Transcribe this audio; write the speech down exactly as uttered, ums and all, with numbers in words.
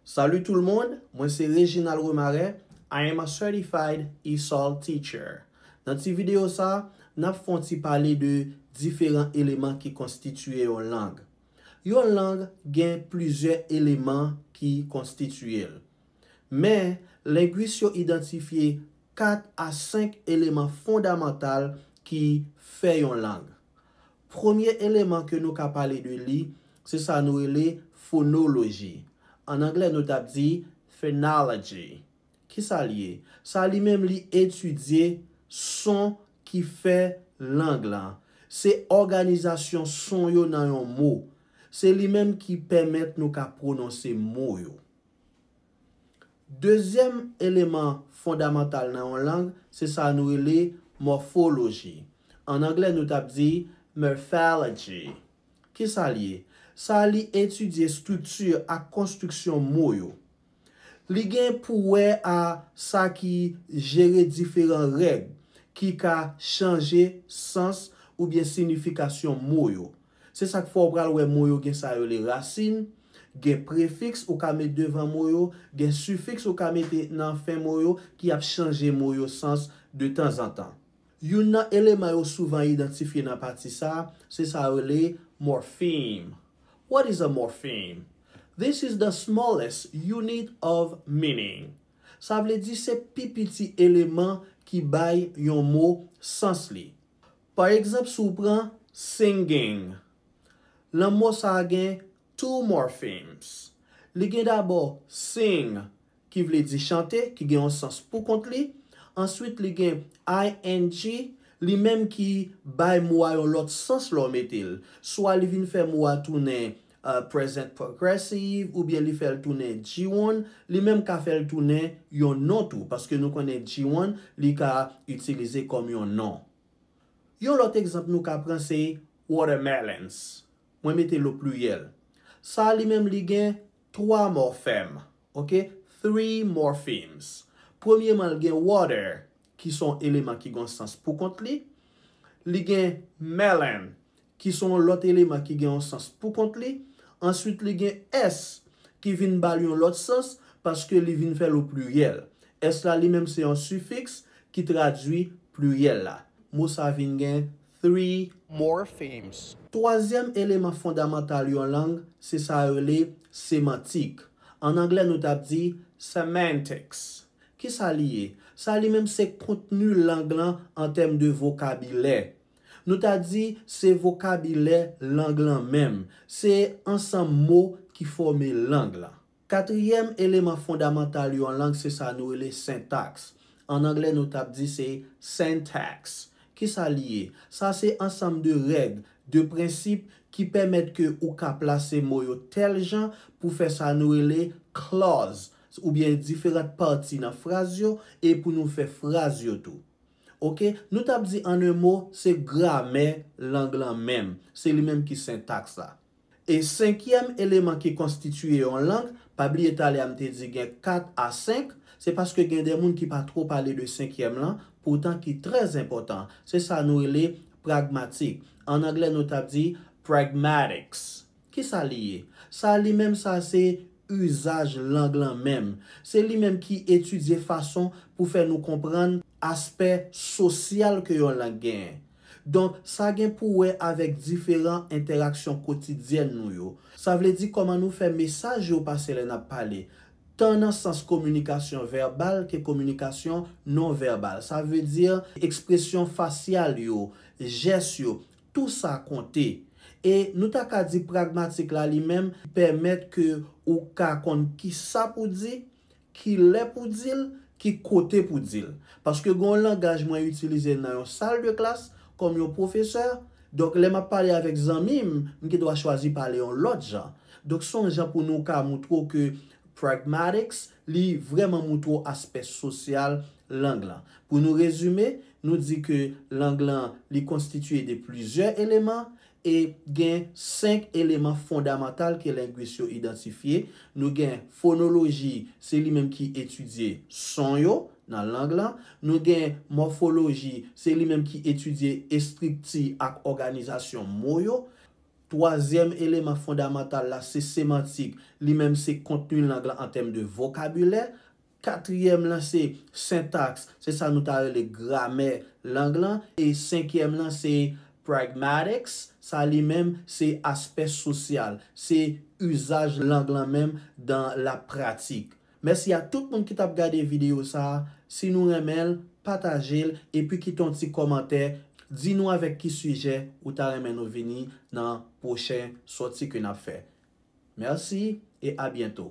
Salut tout le monde, mwen se Reginald Remarais, I am a certified E S O L teacher. Nan ti videyo sa, n ap fè yon ti pale de diferan eleman ki konstitiye yon lang. Yon lang gen plizyè eleman ki konstitiye l. Men, lengwis yo idantifye kat a senk eleman fondamantal ki fè yon lang. Premye eleman ke nou ka pale de li, se sa nou rele fonoloji. An anglè, nou t ap di phonology. Kisa l ye? Sa li menm li etidye son ki fè lang lan. Se òganizasyon son yo nan yon mo. Se li menm ki pèmèt nou ka pwononse mo yo. Dezyèm eleman fondamantal nan yon lang, se sa nou rele mòfoloji. An anglè, nou t ap di morphology. Kisa l ye? Sa li etidye estrikti ak konstriksyon mo yo. Li gen pou wè a sa ki jere diferan règ ki ka chanje sans oubyen siyifikasyon mo yo. Se sa k fè w pral wè mo yo gen sa yo rele rasin, gen prefiks ou ka met devan mo yo, gen sifiks ou ka mete nan fen mo yo ki ap chanje mo yo sans de tanzantan. Youn nan eleman yo souvan idantifye nan pati sa, se sa yo rele morpheme. What is a morpheme? This is the smallest unit of meaning. Sa vle di se pi piti eleman ki bay yon mo sans li. Pa egzanp, si w pran singing, nan mo sa a gen two morphemes. Li gen dabò sing, ki vle di chante, ki gen yon sans pou kont li. Answit, li gen I N G, li menm ki bay mo a yon lòt sans lè w mete l. Swa li vin fè mo a tounen uh, present progressive, oubyen li fè l tounen G one, li menm ka fè l tounen yon non tou, paske nou konnen G one, li ka itilize kòm yon non. Yon lòt egzanp nou ka pran se watermelons. Mwen mete l o pliriyèl. Sa a li menm li gen twa mòfèm, ok? Three morphemes. Premyeman, l gen water, ki se yon eleman ki gen yon sans pou kont li. Li gen melon, ki se yon lòt eleman ki gen yon sans pou kont li. Answit, li gen S, ki vin ba l yon lòt sans, paske li vin fè l o pliriyèl. S la, li menm, se yon sifiks ki tradui pliriyèl la. Mo sa vin gen three morphemes. Twazyèm eleman fondamantal yon lang, se sa yo rele semantik. An anglè, nou t ap di semantics. Kisa li ye? Sa li menm se kontni lang lan an tèm de vokabilè. Nou ta di se vokabilè lang lan menm. Se ansanm mo ki fòme lang lan. Katriyèm eleman fondamantal yon lang se sa nou rele sentaks. An anglè, nou t ap di se syntax. Kisa li ye? Sa se ansanm de règ, de prensip ki pèmèt ke ou ka plase mo yo tèl jan pou fè sa nou rele clause, oubyen diferan pati nan fraz yo, e pou nou fè fraz yo tou. Ok? Nou t ap di, an en mo, se gramè lang lan menm. Se li menm ki sentaks la. E senkyèm eleman ki konstitiye yon lang, pa bliye talè a m te di gen kat a senk, se paske gen de moun ki pa two pale de senkyèm lan, poutan ki trè enpòtan. Se sa nou rele pragmatik. An anglè, nou t ap di pragmatics. Kisa li ye? Sa li menm sa se izaj lang lan menm. Se li menm ki etidye fason pou fè nou konprann aspè sosyal ke yon lang genyen. Donk, sa gen pou wè avèk diferan entèraksyon kotidyèn nou yo. Sa vle di kòman nou fè mesaj yo pase lè n ap pale, tan nan sans kominikasyon vèbal ke kominikasyon non vèbal. Sa vle di ekspresyon fasyal yo, jès yo, tou sa konte. E nou ta ka di pragmatik la li menm pèmèt ke ou ka konn kisa pou di, kilè pou di l, ki kote pou di l. Paske gen yon langaj mwen itilize nan yon sal de klas kòm yon pwofesè, donk lè m ap pale avèk zanmi m, m gen dwa chwazi pale yon lòt jan. Donk se yon jan pou nou ka moutre w ke pragmatics, li vrèman moutre w aspè sosyal lang lan. Pou nou rezime, nou di ke lang lan, li konstitiye de plizyè eleman, e gen senk eleman fondamantal ke lengwis yo idantifye. Nou gen fonoloji, se li menm ki etidye son yo nan lang lan. Nou gen mòfoloji, se li menm ki etidye estrikti ak òganizasyon mo yo. Twazyèm eleman fondamantal la, se semantik. Li menm, se kontni lang lan an tèm de vokabilè. Katriyèm lan, se sentaks. Se sa nou ta rele gramè lang lan. E senkyèm lan, se pragmatics. Sa li menm, se aspè sosyal. Se izaj lang lan menm dan la pratik. Mèsi a tout moun ki t ap gade videyo sa a. Si nou renmen l, pataje l, epi kite yon ti kòmantè. Di nou avèk ki sijè ou ta renmen nou vini nan pwochen sòti ke n ap fè. Mèsi e a byento.